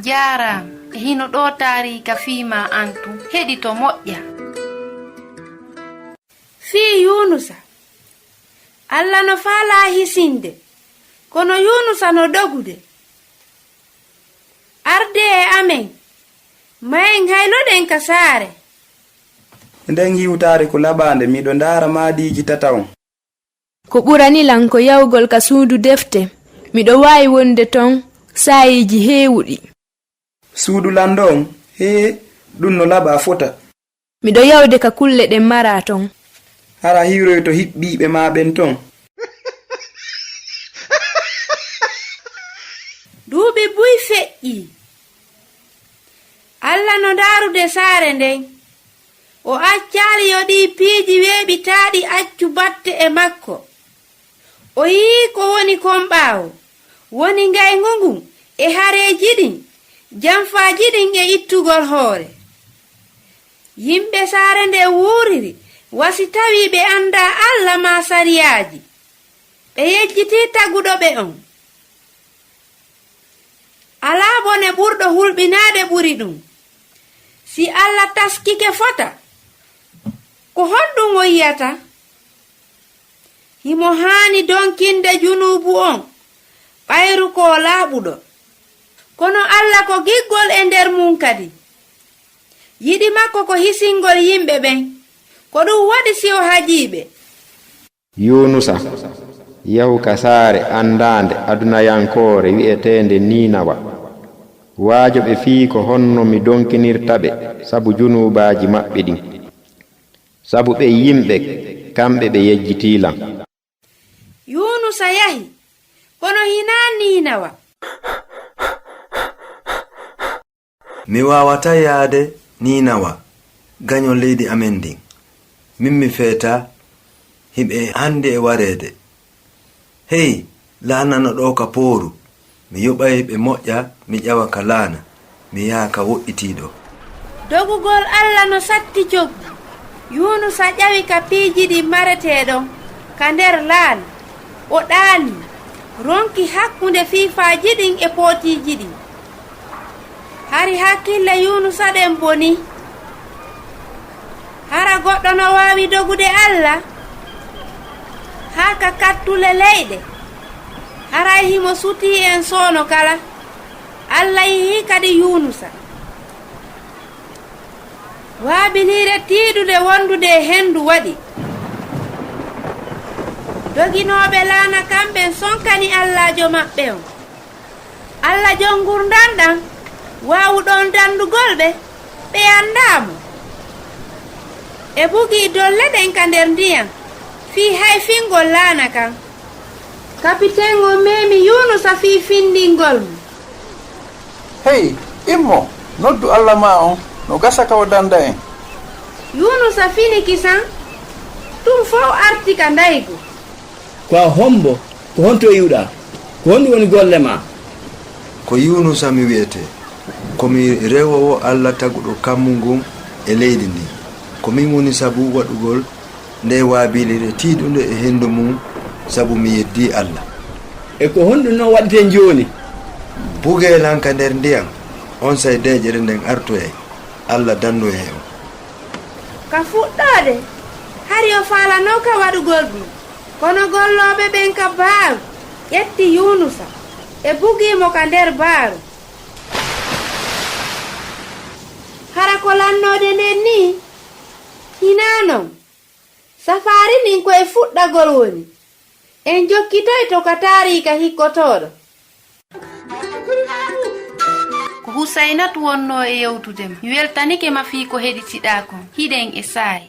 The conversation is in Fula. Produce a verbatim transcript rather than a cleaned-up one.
Jaaraama, e hino ɗoo taariika fii maa an tun. Heɗito moƴƴa. Fii Yuunusa. Alla no faalaa hisinde, kono Yuunusa no dogude. Ardee e amen, mayen hayloɗen ka saare. Nden hiwtaare ko laɓaande, miɗo ndaara maadiiji tata on. Ko ɓurani lan ko yahugol ka suudu defte. Miɗo waawi wonde ton saa'iiji heewuɗi. Suudu lanɗo on, hee, ɗun no laɓaa fota. Miɗo yahude ka kulle ɗen maraa ton. Hara hiwroyto hiɓɓiiɓe maa ɓen ton. Duuɓi buy feƴƴii. Alla no ndaarude saare nden. O accaali yo ɗii piiji weeɓitaaɗi accu batte e makko. O yi'i ko woni kon ɓaawo, woni ngayngu ngun e hareeji ɗin, janfaaji ɗin e ittugol hoore. Yimɓe saare nden wuuriri wa si tawii ɓe anndaa Alla maa sariyaaji. Ɓe yejjitii taguɗo ɓe on. Alaa bone ɓurɗo hulɓinaade ɓuri ɗun. Si Alla taskike fota, ko honɗun o yi'ata? Himo haani donkinde junuubu on, ɓayru ko o laaɓuɗo. Kono Alla ko giggol e nder mun kadi. Yiɗi makko ko hisingol yimɓe ɓen. Ko ɗun waɗi si o hajii ɓe. Yuunusa, yahu ka saare anndaande adunayankoore wi'eteende Niinawa. Waajo ɓe fii ko honno mi donkinirta ɓe sabu junuubaaji maɓɓe ɗin. Sabu ɓen yimɓe, kamɓe ɓe yejjitii lan. Yuunusa yahi, kono hinaa Niinawa. Mi waawataa yaade Niinawa, gaño leydi amen ndin. Min mi feetaa, hiɓe hanndi e wareede. Hey, laana no ɗoo ka pooru. Mi yoɓay ɓe moƴƴa, mi ƴawa ka laana, mi yaha ka woɗɗitiiɗo. Dogugol Alla no satti coggu. Yuunusa ƴawi ka piiji ɗin maretee ɗon, ka nder laana. O ɗaanii, ronki hakkunde fiifaaji ɗin e pootiiji ɗin. Hari hakkille Yuunusa ɗen bonii. Hara goɗɗo no waawi dogude Alla? Haa ka kattule leyɗe. Haray himo sutii en soono kala. Alla yi'ii kadi Yuunusa. Waabiliire tiiɗunde wondude e hendu waɗi. Doginooɓe laana kan ɓen sonkani Allaajo maɓɓe on. Alla jon ngurndan ɗan, waawuɗo on dandugol ɓe, ɓe anndaa mo. E bugii dolle ɗen ka nder ndiyan fii hayfingol laana kan. Kapiten on meemi Yuunusa fii findingol mo. Hey, immo, noddu Alla maa on, no gasa ka o danda en. Yuunusa fini kisan, tun fow arti ka ndaygu. Ko a hombo? Ko honto iwɗaa? Ko honɗun woni golle maa? Ko Yuunusa mi wi'etee. Ko mi rewoowo Alla taguɗo kammu ngun e leydi ndin. Ko min woni sabu waɗugol ndee waabilire tiiɗunde e hendu mun sabu mi yeddii Alla. E ko honɗun non waɗeten jooni? Bugee lan ka nder ndiyan, onsay deeƴere nden artoyay. Alla dandoyay on. Ka fuɗɗoode, hari o faalanooka waɗugol ɗun. Kono gollooɓe ɓen ka baaru ƴetti Yuunusa, ɓe bugii mo ka nder baaru. Hara ko lannoode nden nii? Hinaa non. Safaari ndin ko e fuɗɗagol woni. En jokkitoyto ka taariika hikkotooɗo. Ko Husaynatu wonnoo e yewtude ma. Mi weltanike ma fii ko heɗitiɗaa kon. Hiɗen e saa'i.